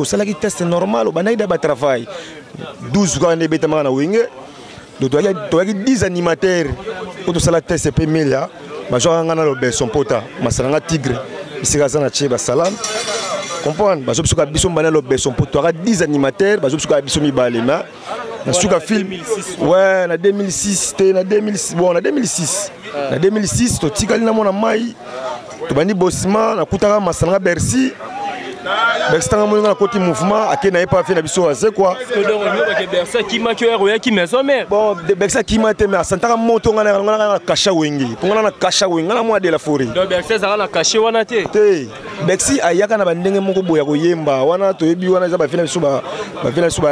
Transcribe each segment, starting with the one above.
Osalaki test normal, obandaki da batravail 12 kaka nde ebetamaka na Wenge. Donc toyaki 10 animateurs oyo tosala test mpe melia bazwaka ngai na Lobeso Mpota, masala nga Tigre, esika aza na tie basalam comprendre. Bazwa biso kaka biso mibale na Lobeso Mpo toyaka 10 animateurs, bazwa biso kaka biso mibale. Ma na suka film, ouais, na 2006 te, na 2006, bon, na 2006, na 2006 totikali na mwana mai, tobandi bosima. Nakutaka masala nga Bercy. Bercy tanga moninga, nakoti mouvement, ake na ye mpe afe na biso azekwa. Bercy akimaki oyo oyaki Maison Mère? Bon, Bercy akima te, mais asantaka moto. Nga na kasha Wenge, mpo nga na kasha Wenge, nga na mwa de la forêt. Donc Bercy azalaka na cachet wana te? Te, Bercy ayaka na bandenge moko boye ya koyemba wana toyebi wana, eza bafe na biso, bafe na biso,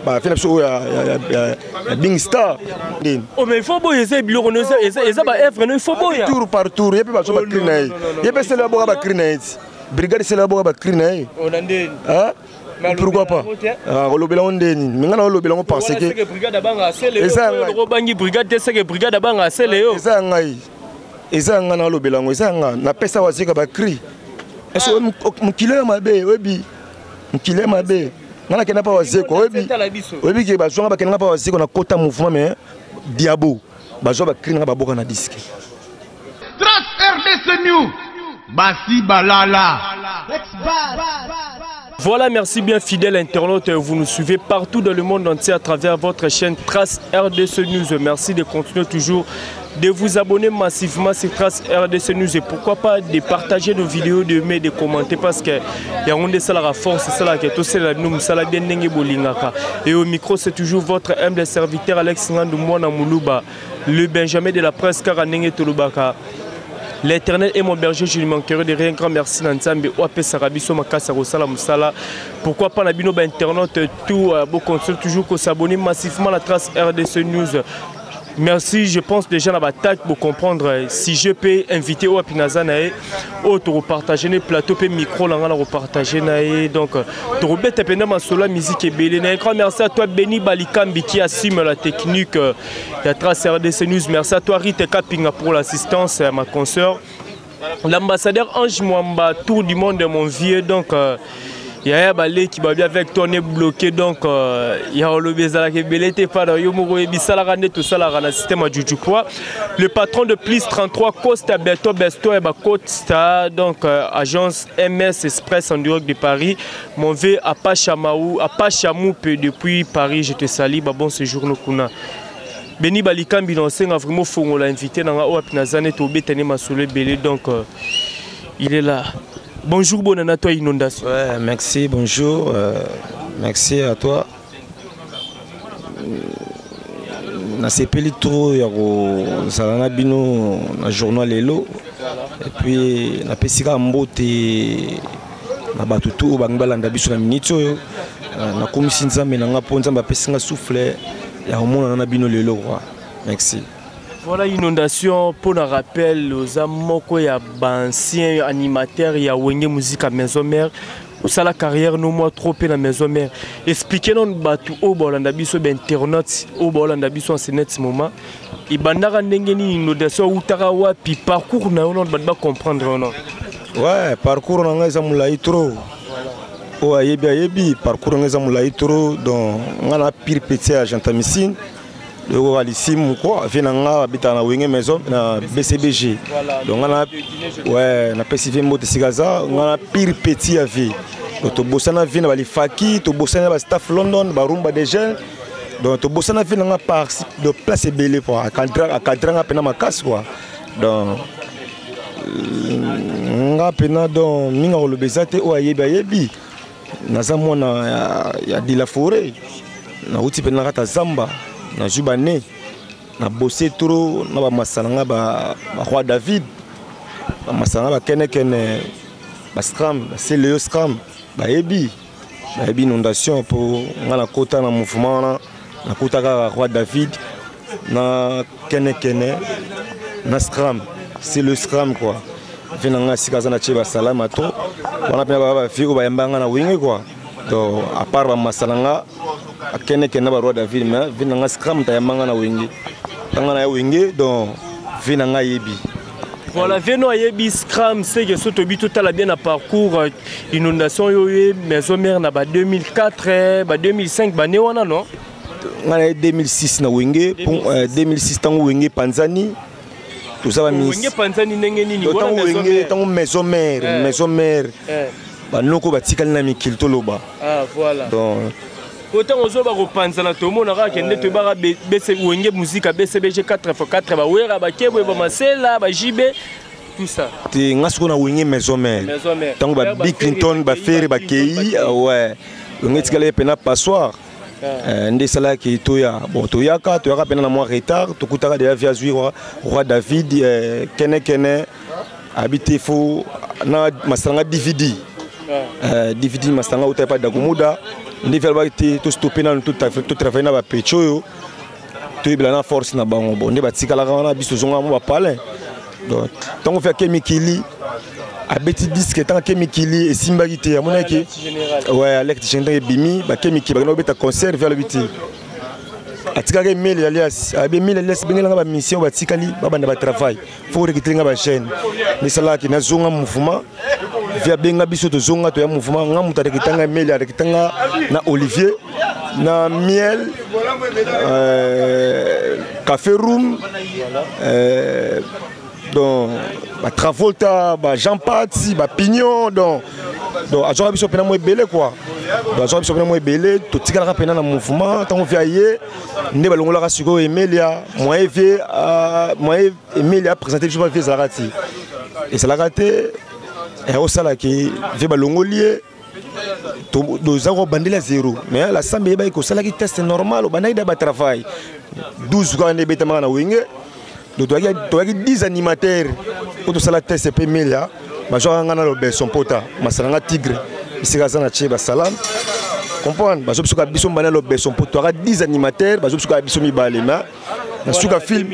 bafe na biso oyo ya Big Star ndeni. Oh, mais il faut boya, eza biloko no, eza baœuvre no, il faut boya. Tour par tour, ye mpe bazwa bacri na ye, ye mpe sele baboka bacri na ye ti brigade, sele baboka bacri na ye. Pourquoi pas kolobela ngo ndeni? Me ngai na olobela ngo parce que Obangi brigade te, seke brigade abanga asele yo. Eza ya ngai, eza ya ngai, nalobela yango, eza ya ngai, napesa wazika bacri. Ese mokili oyo mabe, oyebi mokili ya mabe. Ngai nakenda mpa Wazeko, oyebi, oyebi ke bazwanga, bakendanga mpa Wazeko, na kota mouvement, mais diabo bazwa bacri nanga, baboka na disque. Trace RDC News. Basi Balala. Voilà, merci bien, fidèles internautes. Vous nous suivez partout dans le monde entier à travers votre chaîne Trace RDC News. Merci de continuer toujours de vous abonner massivement sur Trace RDC News et pourquoi pas de partager nos vidéos, de aimer, de commenter, parce que y a un ça la force, c'est ça que tout c'est nous ça la bien ndenge bolingaka. Et au micro, c'est toujours votre humble serviteur Alex Ngandou Mwana Moulouba, le Benjamin de la presse, car ndenge tolobaka. L'Éternel est mon berger, je ne manquerai de rien. Grand merci na Nzambe oyo apesaka biso makasi ya kosala mosala. Pourquoi pas na bino bainternaute tout, bo continue toujours ko s'abonner massivement à la Trace RDC News. Merci, je pense déjà na baattaque pour comprendre si je peux inviter oyo apinaza na ye, oyo tokopartage ne plateau mpe micro na ngai na kopartage na ye. Donc tokobeta mpenza masolo ya musique ebele na ye. Grand merci à toi Beni Balikambi qui assume la technique ya Trace RDC News. Merci à toi Rite Kapinga pour l'assistance, ma consoeur, l'ambassadeur Ange Mwamba, tour du monde, mon vieux. Donc yaya baleki babi avec toi on est bloqué. Donc ya olobi ezalaka ebele te, pa na yo moko oyebisalaka nde tosalaka na système ya juju quoi. Le patron de plus 33 Costa Beto Besto ya Bacosta, donc agence MS Express en direct de Paris, mon v Apachamaou Apachamoupe depuis Paris, je te salue, ba bon séjour no kuna. Beni Balikambi na osenga vraiment fongola invité na nga oyo api naza neti obetani masolo ebele. Donc il est là. Bonjour, bonne à toi, Inondation. Ouais, merci, bonjour. Merci à toi. Nasepeli trop ya kozala na bino na journal lelo. Et puis napesi kaka mbote na bato tu oyo bangi balanda biso na miniti oyo. Nakomisi Nzambe na nga mpo Nzambe apesi nga souffle ya komonana na bino lelo quoi. Merci. Voilà, Inondation, pour le rappel, oza moko ya ancien animateur ya Wenge Musica Maison Mère. Osala carrière no moi trop pe na Maison Mère. Expliquez non batu oyo bolanda biso, ba internaute oyo bolanda biso en ce net moment. Ibandaka ndenge nini, Inondation outaka wapi, parcours na yo non bato ba comprendre non. Ouais, parcours na ngai eza molai trop. Oyo ayebi ayebi, parcours na ngai eza molai trop. Donc ngai na pire petit ya gentamicine oyo alisimu quoi, vie na nga abetaka na Wenge Maison na BCBG. Donc nga na, ouais, napesi vie mbote esika aza. Nga na pire petit ya vie. Donc tobosana vie na balifaki, tobosana na bastaff London, barumba des jeunes. Donc tobosana vie na nga par de place ebele quoi, akadra nga mpena makasi quoi. Donc nga mpena, donc mingi akoloba eza te, oyo ayebi ayebi. Naza mwana ya de la forêt, nauti mpenza na kati ya zamba, nazwi bane na bosse trop na bamasa na nga, baroi David, bamasa na nga bakenekene, bascram, baseleo scram, bayebi, bayebi Inondation. Mpo nga nakota na mouvement wana, nakuta kaka roi David na kenekene na scram, c'est le scram quoi. Vie na nga sika aza na tie basalama to wana mpena baba bafille oyo bayamba nga na Wenge quoi. Donc à part bamasa na nga akenekene na baroi David, mais vie na nga scram tayamba nga na Wenge. Ntanga na ya Wenge, donc vie na nga ayebi. Voilà, veno ayebi scram seke so toyebi totala bien na parcours inondation oyo ye maison mère na ba 2004, ba 2005, bane wana, non? Ngai na ye 2006 na Wenge. 2006 ntango Wenge panzani, toza Wenge panzani ndenge nini? Ntango Wenge, ntango maison mère, maison mère, banoko batikali na mikili, toloba. Ah, voilà. Donc po ntango ozoba kopanzana, tomona kaka kende toyebaka Wenge Musica BCBG 4x4, bawera, bakebwe, bamasela, bajibe, tout ça. Te, nga sikoyo na Wenge maison mère, ntango ba Clinton, bafere bakei, ouais, Wenge etikali ye mpena passoire. Nde esalaki toya. Bon, toyaka mpena na mwa retard, tokutaka deja vieux azwi roi David kene kene abi te fo na masanga DVD, DVD masanga uta epa Dakumuda. Nde vieux alobaki te tostope nanu, totravaille na bapetits oyo, toyebela na force na bango. Bon, nde batikalaka wana, biso tozongaka mo bapalin. Donc ntango vieux ake mikili, abeti disque. Ntango ake mikili, esimbaki te, amonaki, ouais, alerte général ebimi. Bake mikili, bakenda kobeta concert. Vieux alobi te, atikaki Emile Alias, abi Emile Alias, bengelanga bamission batikali, babanda batravail, faut recruter nga bajeune. Nde nazonga mouvement. Vieux abenga biso, tozonga, toya mouvement. Nga moto arekitanga Emile, arekitanga na Olivier na Miel, Café Room, donc batravolta, bajean Pati, bapignon. Donc azwaka biso mpena mo ebele quoi. Donc azwaka biso mpena mo ebele, totikalaka mpena na mouvement. Ntango vieux aye, nde balongolaka sikoyo Emelia. Moyen vieux, moyen Emelia aprésente biso ba vieux ezalaka ti, ezalaka te. Osalaki vieux balongoli ye, toza kobandela zéro. Mais la sambe eyebaki kosalaki test normal, obandaki da batravail 12 kaka nde ebetamaka na Wenge. Donc toyaki 10 animateurs po tosala test. Mpe Melia bazwaka nga na Lobeso Mpota, masala nga Tigre, esika aza na tie basalam comprendre. Bazwa biso kaka biso mbala, Lobeso mpo toyaka 10 animateurs, bazwa biso kaka biso mibale. Mais na suka film,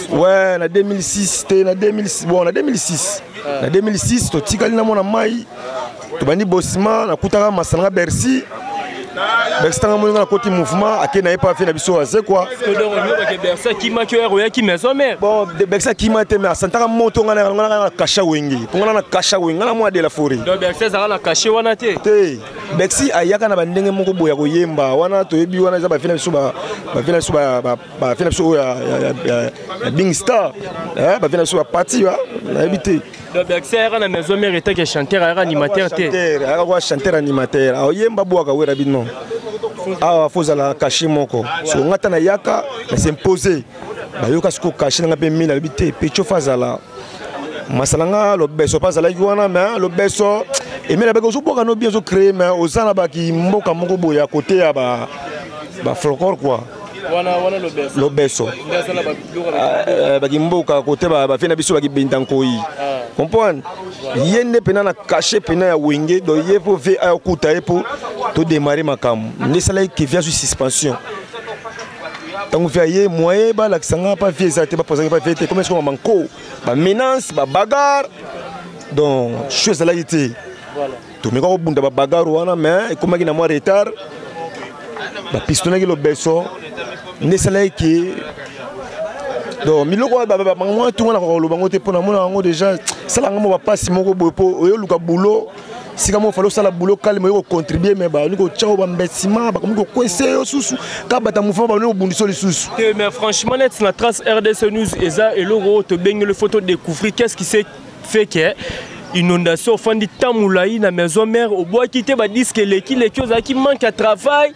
ouais, na 2006 te, na 2006, bon, na 2006, na 2006 totikali na mwana mai, tobandi bosima. Nakutaka masala nga Bercy. Bercy ntango amoni nga nakoti mouvement, ake na ye pa vieux na biso Azekwa. Bercy akimaki oyo oyaki maison mère? Bon, Bercy akima te, mais asantaka moto. Nga na kasha Wenge, mpo nga na kasha Wenge, nga na mwa de la forêt. Donc Bercy azalaka na kashe wana te? Te, Bercy ayaka na bandenge moko boye ya koyemba wana toyebi wana, eza bavieux na biso, bavieux na biso, bavieux na biso oyo ya Big Star, bavieux na biso bapati, nayebi te. Donc Bercy ayaka na maison mère etake chanteur, ayaka animateur te? Ayaka kwa chanteur animateur, aoyemba bwaka wera bino awa, fo ozala cachet moko. So nga ta nayaka na s'impose, bayoka sikoyo cachet nanga. Mpe mine alobi te pecho fa azala masala nga Lobeso mpe azalaki wana. Mais Lobeso emeli abaki ozobwaka no bien, ozocrée, mais oza na baki mboka moko boye ya kote ya bafolklore quoi. Lobeso baki mboka kote bavieux na biso bakibinda nkoi comprendre. Ye nde mpena na cachet mpena ya Wenge. Donc ye mpo vieux ayokuta ye mpo todémarre makambo. Nde esalaki ke vieux azwi suspension. Ntango vieux aye, moyen balakisa nga pa vieux eza te, bapozaki pa vieux te. Comme sikoyo banko bamenace, babagarre, donc shu ezalaki te. Tomeka kobunda babagarre wana, mais ekomaki na mwa retard, bapistonaki Lobeso. Nde esalaki ke donc miloko mwa tunga na koloba yango te, mpo namona yango déjà esalanga mo bapasi moko boye, mpo oyoluka boulot sika moko, fali osala boulot calme, oyo kocontribue, mais bani kotya yo bambesima, bakomi kokwese yo susu kaka bata mouvement, bani kobundisa yo lisusu. Te, mais franchement, net na Trace RDC News, eza eloko oyo tobengeli, faut todécouvrir qu'est ce qui s'est fait que inondation ofandi temps molai na maison mère, obwaki te badisque eleki leki. Ozalaki manque ya travail,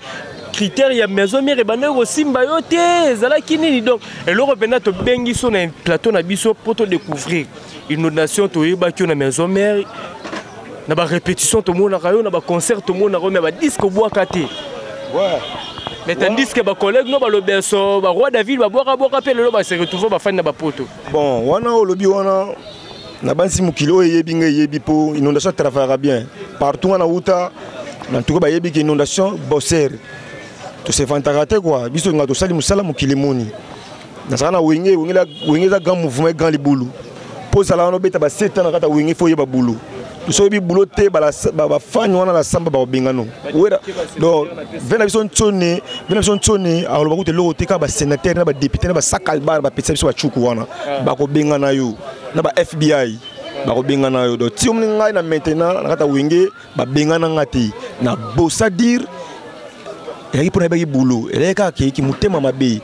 critère ya maison mère ebandaki kosimba yo te, ezalaki nini? Donc eloko mpenza tobengi so na plateau na biso mpo todécouvrir inondation. Toyebaki yo na maison mère, na barépétition tomonaka yo, na baconcert tomonaka yo, mais badisque obwaka te. Mais tandis que bacollègue no balobeso, baroi David babwaka-bwaka mpe lelo base retrouve bafandi na bapoto. Bon, wana olobi wana, na bansi mokili oyo eyebi nga, eyebi mpo inondation travaillera bien partout. Wana wuta na ntuka, bayebi ke inondation bosser, tosevantaka te quoi. Biso nga tosali mosala, mokili moni nazalaka na Wenge. Wenge eza grand mouvement, grand libulu. Mpo ozala wana, obeta baseta na kati ya Wenge, fo oyeba bulu. Soki oyebi bulo te, bafani wana na samba bakobengano. Donc vieux na biso Ntsone, vieux na biso Ntsone akoloba kuta eloko te, kaka basénateur na badéputé na basakalbar bapesa biso bacuku wana, bakobengana yo. Na ba FBI bakobengana yo. Donc ti omoni ngai na maintenant na kati ya Wenge, babengana nga te. Na bosa dire ezalaki mpo nayebaki boulot, ezalaki kaka keyeki motema mabe.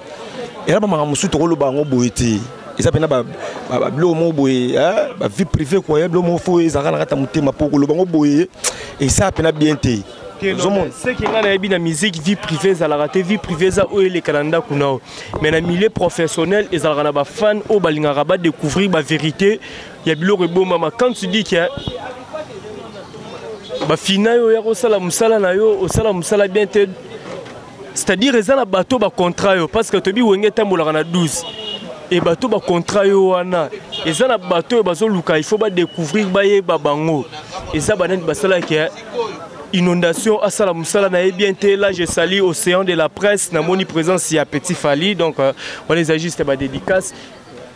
Eza bamakambo mosusu tokoloba yango boye te, eza mpena babiloko moko boye, bavie privé kua, ya biloko moko fo ezalaka na kati ya motema, mpo koloba yango boye eza mpena bien te. Seke ngai nayebi na musique, vie privée ezalaka te. Vie privée eza oyo eleka na ndako na yo, mais na milieu professionnel ezalaka na bafan oyo balingaka badécouvrir bavérité ya biloko ebombama. Quand tu dis que bafina yo ya kosala mosala na yo, osala mosala bien te, c'est-à-dire eza na bato bacontrat yo, parce que toyebi Wenge etambolaka na 12 e bato bacontrat yo wana, eza na bato oyo bazoluka, il faut badécouvrir, bayeba bango eza banani basalaki Inondation asala mosala na ye bien te. Là, je salue Océan de la presse, namoni présence ya Petit Fali. Donc wana eza juste badédicace.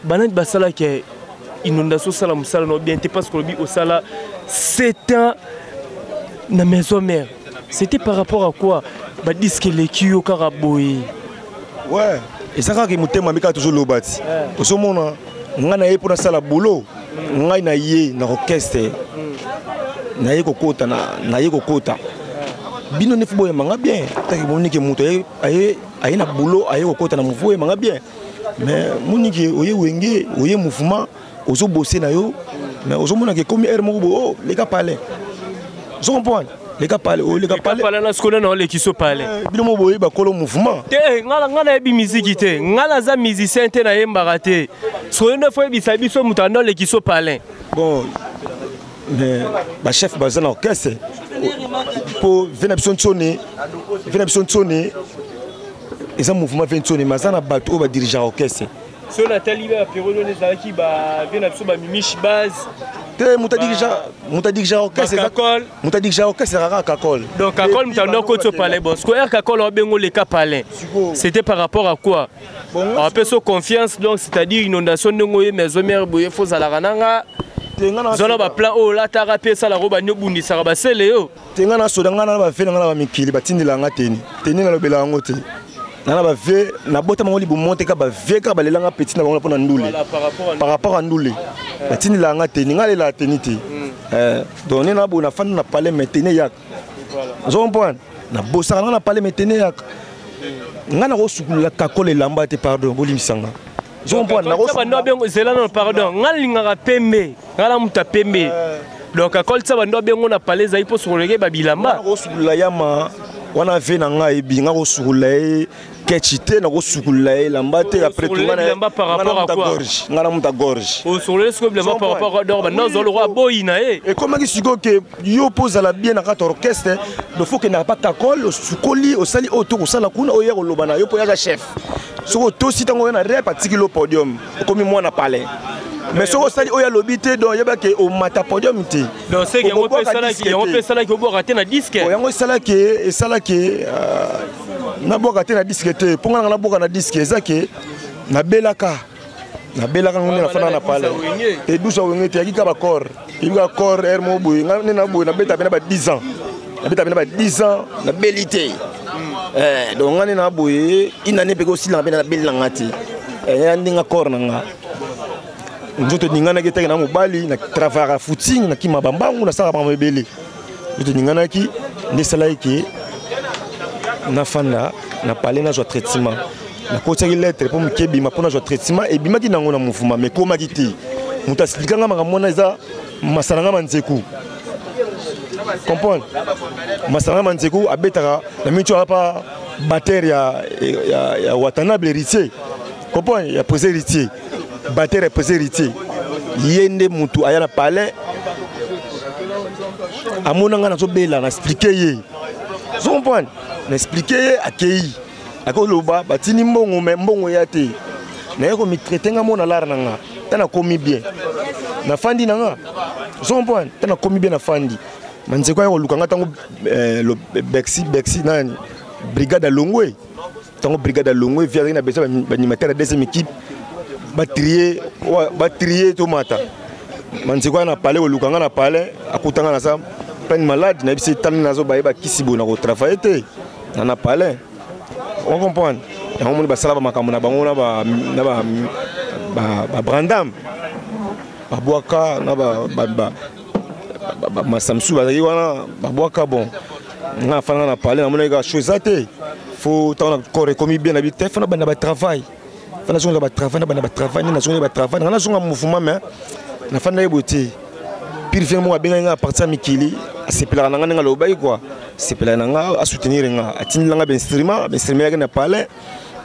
Banani basalaki Inondation osala mosala na yo bien te? Parce que olobi osala 7 ans na Maison Mère, c'était par rapport à quoi? Badisque eleki yo kaka boye? Ouais, eza kaka motema mabe kaka tozoloba ti. Ozomona, ngai na ye mpo nasala boulot, ngai na ye na orchestre, naye kokota, naye kokota bino nde fo boyembanga bien. Taki monike moto aye na boulot, aye kokota na movu, oyembanga bien. Mais monike oye Wenge, oye mouvement, ozobose na yo, mais ozomonaka ekomi aire moko boye, oh, leka palais, ozo comprendre, leka palais, oyo leka palais. Pale na sikoyo na oleki so palais. Bino mo boye bakolo mouvement. Te, nga nayebi miziki te, nga naza musicien te, nayembaka te. Sikoyo nde fo yebisa biso moto anda oleki so palais. Bon, mais bachef baza na orchestre, mpo ve na biso ntsoni, ve na biso ntsoni eza mouvement ve ntsoni, mais aza na bato oyo badirigeaka orchestre. So natali baperiode wana, ezalaki bavie na biso bamimiche base. Te, moto adirigea orchestre, moto adirigea orchestre ezalaka kaka Kakol. Donc Kakol moto anda okoti o palais. Bon, sikoyo Kakol aobengo leka palais, c'était par rapport à quoi? Apesa confiance? Donc c'est-à-dire Inondation, ndenge oye Maison Mère boye, fo ozalaka nanga zwana baplan oyo olataka mpe esalaka oyo bani obundisaka basele yo. Te, ngai nasoda, ngai na bave na ngai na bamikili batindela nga teni teni, nalobela yango te. Nga na bave nabota bango libumo te, ka bave kaka balelanga petit na bango mpo na ndule, par rapport à ndule batindela nga teni, ngai alelaka teni te. Donc nde naboye nafandi na palais, mais teni eyaka, ozo comprendre, nabosaka nanga na palais, mais teni eyaka. Ngai nakosukulela Kakola elamba te, pardon, bolimbisanga. Zela nano, pardon, ngai nalingaka pembe, ngai na moto ya pembe. Donc Kakol tia bando abengo na palais, ezali mpo sokoleke babilamba. Nakosukulela yama wana ve na ngai ebi, ngai kosukulela ye kechi te, nakosukulela ye elamba te. Après gorge, ngai na moto ya gorge. Osukulele sikoyo bilamba par rapport à donc bando azwa lokwa aboyi na ye. Ekomaki sikoyo ke yo mpo ozala bien na kati orchestre, il faut okendaka pa Kakol, osukoli, osali oyo to kosala kuna, oyo ya koloba na yo mpo yaza chef. Soki otosi, ntango oyo na rep atiki lo podium, okomi mwana palais. Mais soki osali oyo alobi te, donc oyeba ke omata podium te. Yango mpe esalaki obwaka te na disque? Yango esalaki nabwaka te na disque te, mpo nga nanga nabwaka na disque eza ke nabelaka ngo nde nafanda na palais te. Dusa Wenge te, yaki ka bacor, yebi ka cor aire moko boye. Nga nde na boye nabeta pena ba 10 ans, nabeta pena ba 10 ans, nabeli te. Donc nga nde na boye inane mpe kosilanga mpe nabeli nanga te, ya ndenge corps na nga nzoto eninganaki etaki na mobali na travaillaka footing, nakima bambangu, nasalaka makambo ebele. Nzoto eninganaki nde esalaki ke nafanda na palais, nazwa traitement. Nakotiaki lettre mpo moke ebima mpo nazwa traitement, ebimaki nango na mouvement, mais ekomaki te. Moto asilikanga makambo wana eza masala nga Manzeku, comprendre, masala nga Manzeku abetaka na minti wana pa batteur ya Watanabe, Héritier, comprendre, ya président Héritier, batteur ya président Héritier. Ye nde motu aya na palais, amona nga nazobela, na explique ye, zo comprendre, na explique ye, akei akoloba batindi mbongo, me mbongo eya te. Naye komitraite nga mona lar na nga ta nakomi bien, nafandi na nga, zo comprendre, ta nakomi bien, nafandi. Manzeko aya koluka nga ntango bexi bexi nani brigade alongwe, ntango brigade alongwe, vi azalaki na besoin baanimateur ya deuxième équipe, batrie batrie tomata. Manzeko aya na palais koluka nga na palais, akuta nga naza pleine malade. Nayebisi tani nazobayeba kisi boye, na kotravaille te na palais, on comprendre. Yango moni basala bamakambo na bango na babrandam. Babwaka na masamsu bazalaki wana, babwaka. Bon, nga nafandaka na palais, namonaki kaka show eza te. Fo ntango na corps ekomi bien, nabi te, fo nabanda batravail, fo nazonga batravail, nabanda batravail nde nazonga batravail, nanga nazonga mouvement. Mais nafandaki boye te. Pire vie moko abengaki nga à partir ya mikili, asepelaka na nga ndenge alobaki kua, asepelaka na nga, asoutenir nga, atindela nga bainstrument. Bainstrument yaki na palais,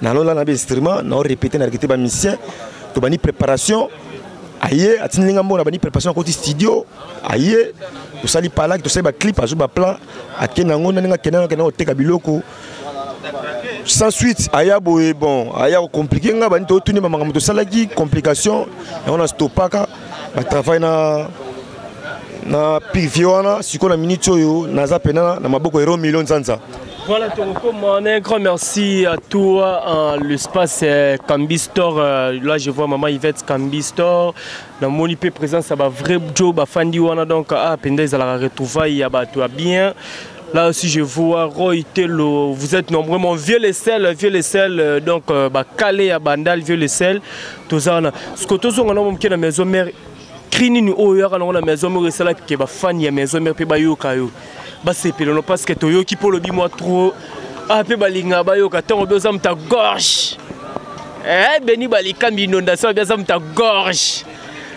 nalola na bainstrument, nao répété, na répété bamusicien, tobandi préparation. Aye, atindeli nga mbongo, bandi préparation, akoti studio, aye, tosali palaki, tosali baclip, azwi baplan, akende yango ndenge akende, akende koteka biloko sans suite. Aya boye, bon, aya kocompliquer nga, bandi totuni bamakambo, tosalaki complication yango, na stopaka batravail na pire wana. Sikoyo na minute oyo naza pena na maboko Hero Million Nzanza. Voilà, Toroko, un grand merci à toi, en l'espace Kambi Store. Là, je vois maman Yvette Kambi Store. Dans mon IP présence, ça va vrai job, bafandi wana, donc, ah, penda, ils allaient retrouver, il y a toi bien. Là aussi, je vois Roy Tello. Vous êtes nombreux. Mon vieux les sel, vieux les sel, donc, bah, Calais à Bandal, vieux les sel. Tout ça, ce que tous on a la maison mère, cri nini oyo yaka nango na maison mère esalaki ke bafani ya maison mère mpe bayoka yo, basepela no? Parce que toyoki mpo olobi mwa trop, ah, mpe balingaka bayoka ntango obi oza moto ya gorge. Eh, beni balikambi inondation, obi aza moto ya gorge,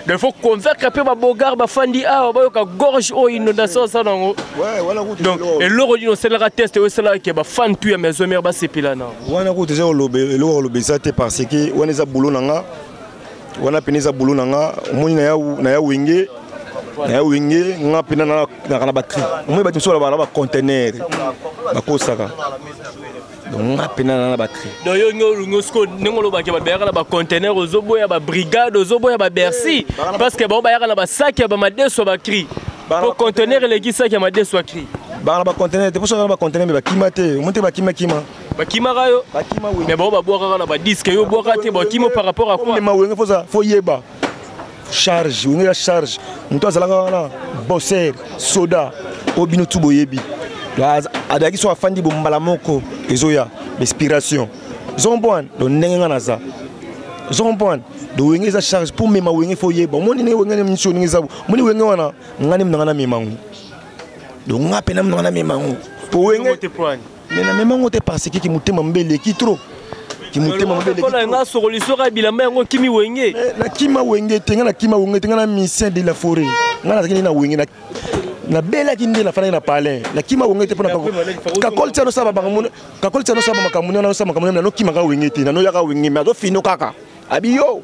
donc faut convaincre mpe babogar bafandi awa bayoka gorge oyo inondation aza nango. Donc eloko nini osalaka, test oyo esalaka ke bafan tu ya maison mère basepela na? Wana kutu eza eloko koloba eza te, parce que wana eza boulot na nga, wana pene eza boulot na nga. Omoni, na ya Wenge, na ya Wenge, nga mpena naka na bacri. Omoni, bato mosusu balobaka na bacontener, bakosaka. Donc nga mpena na bacri. Donc yo nge olingi siko ndenge olobaki, bato bayaka na bacontener, ozoboya babrigade, ozoboya babercy, parce que bango bayaka na basaki ya bamadeso ya bacri, po contener eleki saki ya madeso ya cri. Baka na bacontener te, mposo na bacontener me bakima te. Omoni te, bakimakima. Bakimaka yo, mais bango babwakaka na badisque, yo obwaka te. Bakima par rapport à quoi? Mema Wenge, fo yeba charge Wenge ya charge. Moto azalaka wana, bosser soda oyo bino tu boyebi, azalaki so afandi bombala moko, ezoya inspiration, ozo comprendre? Donc ndenge nga naza, ozo comprendre? Donc Wenge eza charge. Mpo mema Wenge, fo yeba. Omoni ndenge Wenge miso ndenge eza, omoni Wenge wana, nga nde nanga namema yango. Donc nga mpe nanga namema yango po Wenge. Mais namema yango te parce que motema mabe eleki trop, kimotema mabe eleki. Nga sokoli soka bilamba yango, kimi Wenge. Nakima Wenge te, nga nakima Wenge te. Nga na musicien de la forêt, nga nazalaki nde na Wenge, nabelaki nde nafandaki na palais. Nakima Wenge te mpona kakol ti anosala makambo, kakol ti anosala makambo nde anosala makambo. Nanokimaka Wenge te, nanoyaka Wenge, mais azofino kaka abi yo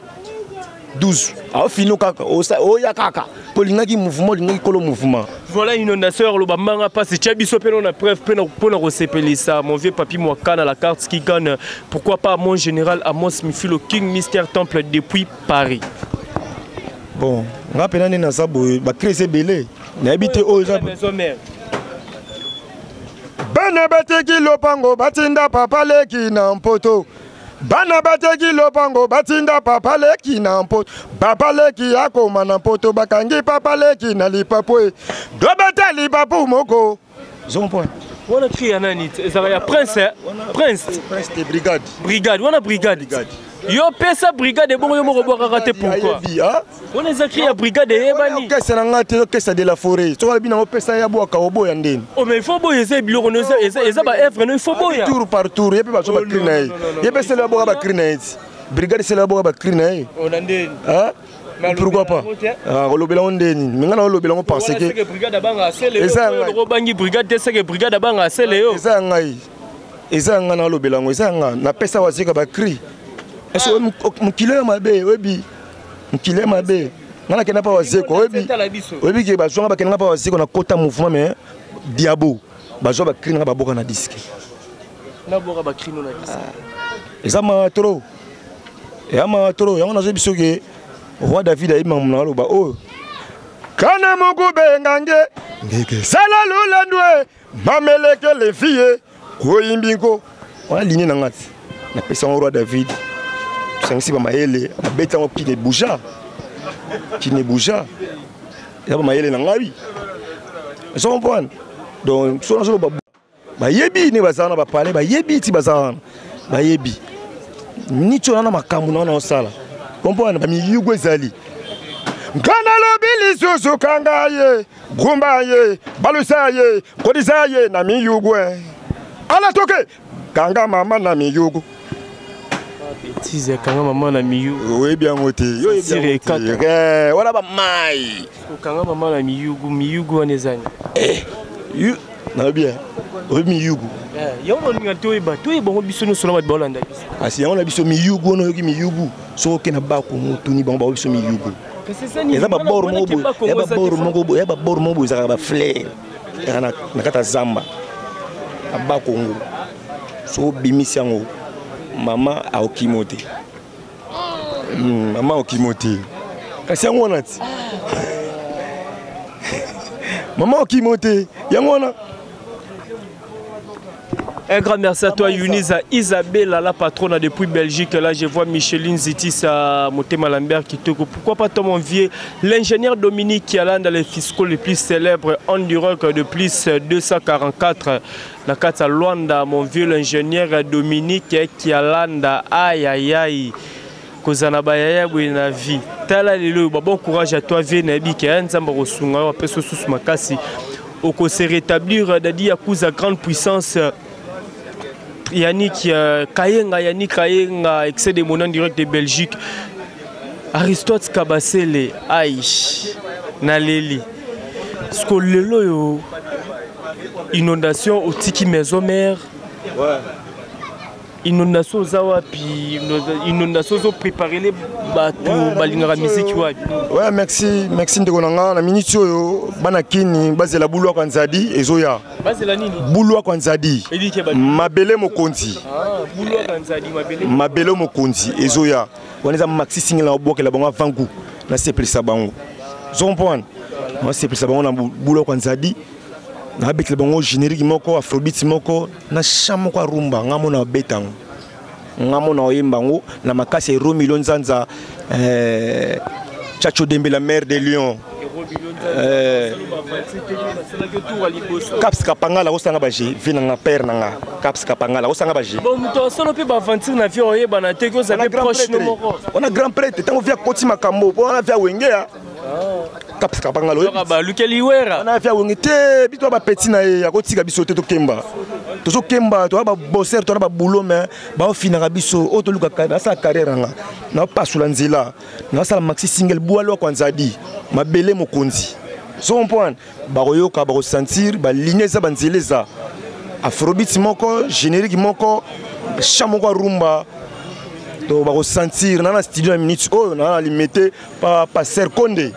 12, aofino kaka, oya kaka mpo olingaki mouvement, olingaki kolo mouvement. Voilà, inondation aloba manga mpasi, tia biso mpe na preuve mpe mpona kosepelisa mon vieux Papi Mwakana, la carte qui gagne. Pourquoi pas mon général Amos Mifilo King Mister Temple depuis Paris. Bon, nga mpena nde naza boye, bacrise ebele, nayebi te oyo eza. Bana bateki lopango, batinda papa leki na mpoto. Bana bateki lopango, batinda papa leki na mpoto. Papa leki akoma na mpoto, bakangi papa leki na lipapu e dobeta lipapu moko. Ozocomprendre? Wana cri ya nani? Ezalaka ya Prince, Prince? Prince te, brigade. Brigade wana, brigade yo pesa brigade, ebongo yo moko obwakaka te. Pourquoi? Wana eza cri ya brigade, eyebani. Okesa na nga te, okesa de la forêt. Soki alobi nango opesa ya bwaka, oboya ndeni? Oh, mais il faut boya, eza biloko no, eza baœuvre no, il faut boya. Tour par tour, ye mpe bazwa bacri na ye, ye mpe sele aboka bacri na ye ti brigade sele aboka bacri na ye. Pourquoi pas kolobela ngo ndeni? Me nga na olobela ngo parce que obangi brigade te, seke brigade abanga asele yo. Eza ya ngai, eza ya ngai, nalobela yango, eza ya ngai, napesa wazika bacri. Mokili oyo mabe, oyebi mokili ya mabe. Nga nakenda mpa Wazeko, oyebi, oyebi ke bazwanga, bakendanga mpa Wazeko na kota mouvement, mais diabo bazwa bacri nanga, baboka na disque. Naboka bacri no na disque. Eza mawa trop, eya mawa trop. Yango nazoyebi soki roi David ayebi makambo na aloba oyo kana mokubenga nge ngeke sala lulandwe mamelekele fie koyimbi nko wana ligne na nga ti napesi yango roi David, tosangisi bamayele, abeti yango kine buja, kine buja, eza bamayele na ngai, ozo comprendre? Donc so nazoloba, bayebi nde baza wana, bapale bayebi ti baza wana, bayebi niti wana na makambo na wana osala, comprendre? Bamiyugo ezali. Nga nalobi lisusu kanga ye, gumba ye, balusa ye, kodisa ye na miyugwe. Ala toke, kanga mama na miyugu. Bêtise, kanga mama na miyugu. Oyebi yango te. Yo oyebi yango te. Eh, wana ba mai. Kanga mama na miyugu, miyugu wana ezani. Eh, nayebi eh. Oyebi miyugu. Eh, yango nalinga toyeba, toyeba yango biso nyonso na bato baolanda biso. Kasi yango na biso miyugu wana oyoki miyugu. Soki okende na Bakongo otuni bango baoyebi biso miyugu. Eza ba bord moko boye, ya ba bord moko boye, ya ba bord moko boye ezalaka ba fleurs. Ezalaka na kati ya zamba. Na Bakongo. Soki obimisi yango, mama akokima te. Mama akokima te. Kasi yango wana ti. Mama okimo te. Yango wana. Un grand merci à toi, Yunisa Isabella, la patronne depuis Belgique. Là, je vois Micheline Zitis à Motema Lambert qui te. Pourquoi pas toi, mon vieux, l'ingénieur Dominique Kialanda, les fiscaux les plus célèbres en direct de plus 244. La carte à Luanda, mon vieux, l'ingénieur Dominique Kialanda. Aïe, aïe, aïe. Kozala bayaya boye na vie. Tala lelo, bon courage à toi, vieux Nabi, qui a un nzamba kosunga, apesa susu makasi. Oko se rétablir, Dadi Yakuza, grande puissance. Yannick Kayenga, Yannick Kayenga, excès de mon direct de Belgique. Aristote Kabasele, aïe, Naleli. Sko lelo yo, inondation au Tiki Maison Mère. Ouais. Inondation oza wapi? Inondation ozo préparer les bato balingaka musique wapi? Ouais, merci, merci ndeko na nga na minute oyo bana kini bazela bulwa kwa nzadi ezoya. Bazela nini? Bulwa kwa nzadi. Elike ba Mabele mokonzi. Ah, bulwa kwa nzadi mabele. Mabele mokonzi ezoya. Wana eza maxi single na obokela bango avant goût. Na sepelisa bango. Zo comprendre? Na sepelisa bango na bulwa kwa nzadi. Na betela bango générique moko afrobeat moko na chant moko ya rumba nga mona obeta yango. Nga mona oyemba yango na makasi ya Romilo Nzanza, Tchatcho Dembe la mère de Lyon. Caps Kapangala osanga ba G, vie nanga père nanga Caps Kapangala osanga ba G. Bon muto solo pe ba aventure na vie oyeba na te ko za pe proche no moko. On a grand prêtre tango via koti makambo, po on a via wenge ya. Caps Kapangala oyebi. Ba lukeli wera. On a via wenge te biso ba petit na ye akotika biso te tokemba. Tozokemba to ba bosser to ba boulot mais ba ofinaka biso oyo toluka na sa carrière nga. Na pasula nzela. Na sala maxi single boalo kwa nzadi. Mabele mokonzi. So comprendre bakoyoka bakosentir ba ligne za ba nzela za. Afrobeat moko générique moko chant moko rumba. Donc bakosentir na na studio na minute oyo na na limité pa passer Konde.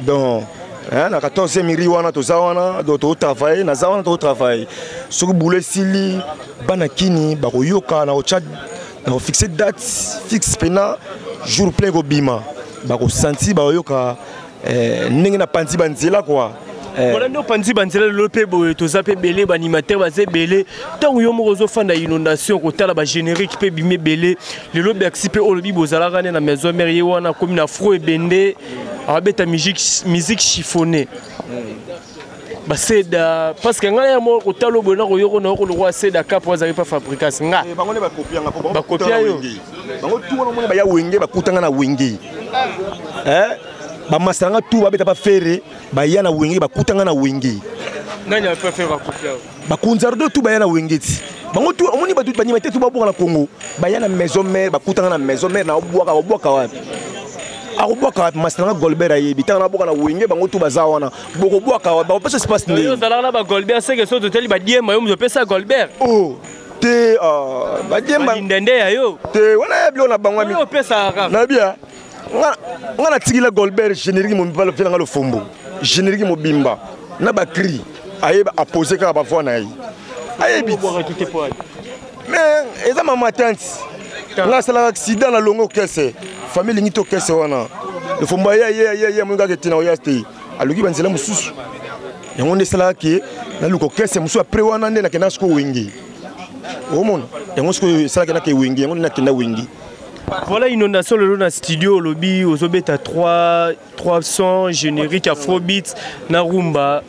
Donc hein, na 14e rue wana toza wana donc to travailler na za wana to travailler. Soki boulot esili bana kini bakoyoka na kotya na kofixer date fixe pena jour plein kobima bakosentir bakoyoka ndenge na panzi banzela quoi. Voilà nde opanzi banzela lelo mpe boye toza mpe ebele baanimateur baza ebele ntango yo moko ozofanda inondation kotala bagénérique mpe ebimi ebele lelo Bercy mpe olobi bozalaka nde na maison mère ye wana akomi na afro ebende abeta musique chiffonnée. Baseda parce que ngai ya moko kotala boye na koyoko na yoko lokwa seda kapo azali pa fabrication nga. Eh, bango nde bakopia nga po bango Bakopia yo. Bango tu wana mona baya wenge bakutanga na wenge. Eh, ba masanga tu babeta pa ferre baya na wenge bakutanga na wenge. Nani a préféré bakopia yo? Bakunzardo tu baya na wenge ti. Bango tu omoni batu banyima te tu babuka na Congo. Baya na maison mère bakutanga na maison mère na obwaka obwaka wapi? Akobwaka wapi? Masanga Golbert ayebi. Tanga na boka na wenge bango tu baza wana. Bokobwaka wapi? Bakopesa espace nde. Yo ozalaka na ba Golbert seke so totali ba diema yo moto opesa Golbert. Oh, te, ba diema. Ba lindende ya yo. Te, wana ya biloko na bango ya mi- Oyo opesaka kaka. Na bia. Nga natikila Golbert générique mobimba, le nga lofombo. Générique mobimba. Na ba cri. Ayeba apose kaka ba voix na ye. Ayebi. Mais eza mama tante. Nga asalaka accident na longo kese. Famille lingi to kese wana. Lofombo aye, aye, aye, aye, moninga kete na oya te. Aluki ba nzela mosusu. Yango nde esalaka ke naluka kese mosusu après wana nde nakenda sikoyo wenge. Omona yango sikoyo esalaka nake wenge, yango nde nakenda wenge. Voilà inondation lelo na studio olobi ozobeta 300 générique afrobeat na rumba.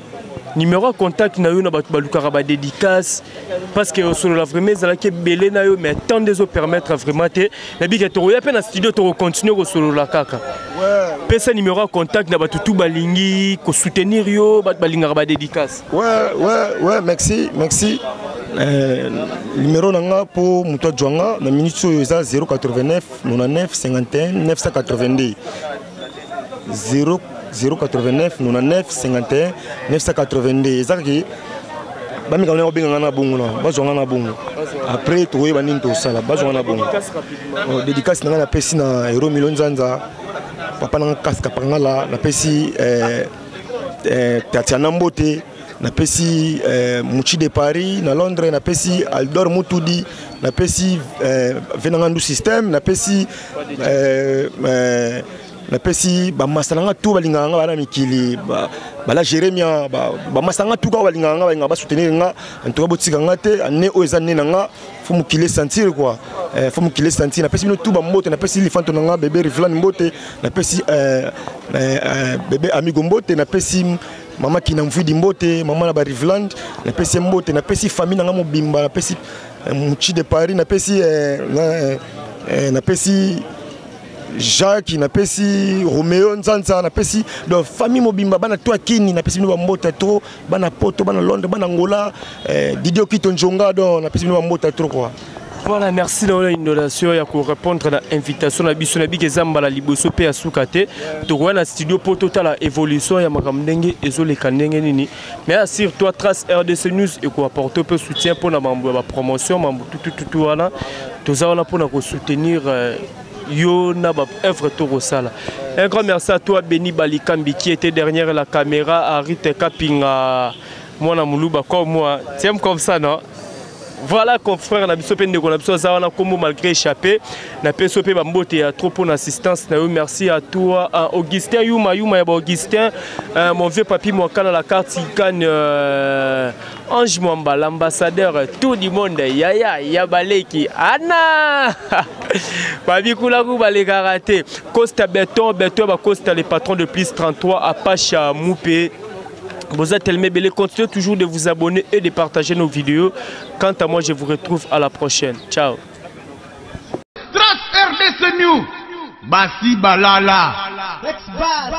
Numéro ya contact na yo na bato balukaka badédicace, parce que osolola vraiment ezalaki ebele na yo, mais temps nde ezopermettre vraiment te. Nabike tokoya mpe na studio, tokocontinue kosolola kaka. Pesa numéro ya contact na bato tu balingi kosoutenir yo, bato balingaka badédicace. Ouais, merci, merci. Numéro na nga mpo moto azwa nga na minute oyo eza 089 99 51 982, 0 089 99 51 982. Eza kaki bamikano ya kobenga nga na bongo, na bazwa nga na bongo, après tokoyeba nini tosala. Bazwa nga na bongo. Dédicace na nga, napesi na Hero Milo Nzanza, papa na nga Kaska Pangala, napesi Tatiana Mbote, napesi Muchi de Paris na Londres, napesi Aldor Mutudi, napesi Venanga Ndu Système, napesi bamasa na nga tu balingaka nga, bana mikili, bala Jeremia, bamasa na nga tu kaka balingaka nga, balingaka basoutenir nga. En tout cas, botika nga te. Ane oyo eza nde na nga, faut mokili sentir quoi, faut mokili sentir. Napesi bino tu bambote, napesi lifanto na nga bébé Rivlan mbote, napesi bébé Amigo mbote, napesi mama Kina Mvidi mbote, mama na Barivland, napesi mbote, napesi famille na nga mobimba, napesi Muchi de Paris, napesi Jacques, napesi Romeo Nzanza, napesi donc famille mobimba, bana to akini, napesi bino bambote trop, bana Poto, bana Londres, bana Angola, Didier Okito Njonga, donc napesi bino bambote trop quoi. Voilà, merci na inondation ya korépondre na invitation na biso. Na biki eza mbala liboso mpe ya suka te. Tokoya na studio mpo totala évolution ya makambo ndenge ezoleka ndenge nini. Mais assure toi, Trace RDC News ekoapporte mpe soutien mpona mambo ya bapromotion, mambo tutututu wana. Toza wana mpona kosoutenir yo na baœuvre tokosala. Un grand merci à toi, Beni Balikambi, qui était derrière la caméra, Arite Kapinga, mwana moluba comme moi. Tu aimes comme ça, non? Voilà, confrère na biso mpe ndeko na biso aza wana, kombo malgré échappé, napesi yo mpe bambote ya trop mpona assistance na yo. Merci à toi, Augustin Yuma Yuma ya baAugustin, mon vieux papi Mwakana, la carte Ikane, Ange Mwamba, l'ambassadeur tout du monde, yaya ya baleki ana babikulaku balekaka te, Costa Beton Beton Bacosta, le patron de Plus 33 Apacha Moupe. Vous êtes tellement belle. Continuez toujours de vous abonner et de partager nos vidéos. Quant à moi, je vous retrouve à la prochaine. Ciao. Trace RDC News. Basi Balala. Ex-Bad.